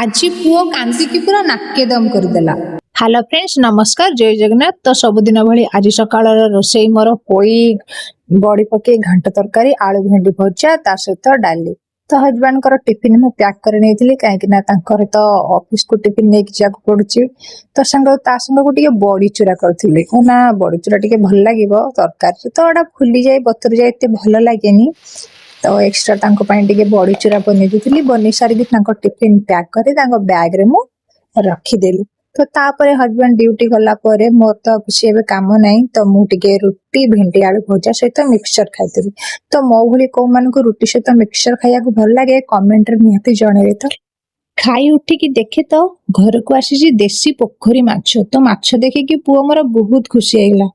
ଆଜି ପୁଅ କାନ୍ଦିକି ପୁରା ନାକେଦମ କରିଦେଲା। ହ୍ୟାଲୋ ଫ୍ରେଣ୍ଡସ୍, ନମସ୍କାର, ଜୟ ଜଗନ୍ନାଥ। ତ ସବୁଦିନ ଭଳି ଆଜି ସକାଳର ରୋଷେଇ ମୋର ପୋଇ ବଡି ପକେଇ ଘାଣ୍ଟ ତରକାରୀ, ଆଳୁ ଭେଣ୍ଡି ଭଜା, ତା ସହିତ ଡାଲି। ତ ହଜବେଣ୍ଡଙ୍କର ଟିଫିନ ମୁଁ ପ୍ୟାକ୍ କରି ନେଇଥିଲି, କାହିଁକି ନା ତାଙ୍କର ତ ଅଫିସକୁ ଟିଫିନ ନେଇକି ଯିବାକୁ ପଡୁଛି। ତ ସାଙ୍ଗ ତା ସାଙ୍ଗକୁ ଟିକେ ବଡି ଚୁରା କରିଥିଲି ନା, ବଡି ଚୁରା ଟିକେ ଭଲ ଲାଗିବ। ତରକାରୀ ତ ଏଟା ଫୁଲିଯାଏ, ବତୁରି ଯାଏ, ଏତେ ଭଲ ଲାଗେନି। ତ ଏକ୍ସଟ୍ରା ତାଙ୍କ ପାଇଁ ଟିକେ ବଡି ଚୁରା ବନେଇ ଦେଇଥିଲି। ବନେଇ ସାରିକି ତାଙ୍କ ଟିଫିନ ପ୍ୟାକ୍ କରି ତାଙ୍କ ବ୍ୟାଗରେ ମୁଁ ରଖିଦେଲି। ତ ତାପରେ ହଜବେଣ୍ଡ ଡ୍ୟୁଟି ଗଲା ପରେ ମୋର ତ କିଛି ଏବେ କାମ ନାହିଁ, ତ ମୁଁ ଟିକେ ରୁଟି, ଭେଣ୍ଡି ଆଳୁ ଭଜା ସହିତ ମିକ୍ସଚର ଖାଇଥିଲି। ତ ମୋ ଭଳି କୋଉମାନଙ୍କୁ ରୁଟି ସହିତ ମିକ୍ସଚର ଖାଇବାକୁ ଭଲ ଲାଗେ, କମେଣ୍ଟରେ ନିହାତି ଜଣେଇବେ। ତ ଖାଇ ଉଠିକି ଦେଖେ ତ ଘରକୁ ଆସିଛି ଦେଶୀ ପୋଖରୀ ମାଛ। ତ ମାଛ ଦେଖିକି ପୁଅ ମୋର ବହୁତ ଖୁସି ହେଇଗଲା।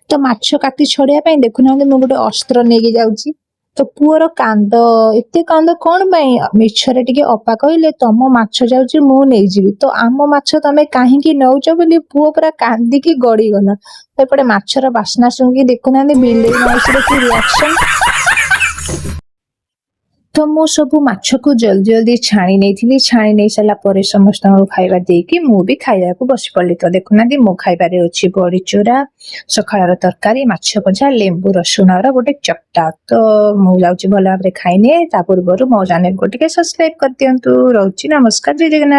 ତ ମାଛ କାତି ଛଡେଇବା ପାଇଁ ଦେଖୁନାହାନ୍ତି, ମୁଁ ଗୋଟେ ଅସ୍ତ୍ର ନେଇକି ଯାଉଛି। ତ ପୁଅର କାନ୍ଦ, ଏତେ କାନ୍ଦ କଣ ପାଇଁ? ମିଛରେ ଟିକେ ଅପା କହିଲେ, "ତମ ମାଛ ଯାଉଛି, ମୁଁ ନେଇଯିବି, ତ ଆମ ମାଛ ତମେ କାହିଁକି ନଉଛ?" ବୋଲି ପୁଅ ପୁରା କାନ୍ଦିକି ଗଡିଗଲା। ଏପଟେ ମାଛର ବାସ୍ନା ଶୁଙ୍ଘି ଦେଖୁନାହାନ୍ତି ବିଲେଇ ମାଉସୀର କି ରିଆକ୍ସନ। ତ ମୁଁ ସବୁ ମାଛକୁ ଜଲ୍ଦି ଜଲ୍ଦି ଛାଣି ନେଇଥିଲି। ଛାଣି ନେଇ ସାରିଲା ପରେ ସମସ୍ତଙ୍କୁ ଖାଇବା ଦେଇକି ମୁଁ ବି ଖାଇବାକୁ ବସି ପଡିଲି। ତ ଦେଖୁନାହାନ୍ତି, ମୋ ଖାଇବାରେ ଅଛି ବଡି ଚୁରା, ସକାଳର ତରକାରୀ, ମାଛ ଭଜା, ଲେମ୍ବୁ ରସୁଣର ଗୋଟେ ଚକଟା। ତ ମୁଁ ଯାଉଛି ଭଲ ଭାବରେ ଖାଇନିଏ। ତା ପୂର୍ବରୁ ମୋ ଚ୍ୟାନେଲକୁ ଟିକେ ସବସ୍କ୍ରାଇବ କରିଦିଅନ୍ତୁ। ରହୁଛି, ନମସ୍କାର, ଜୟ ଜଗନ୍ନାଥ।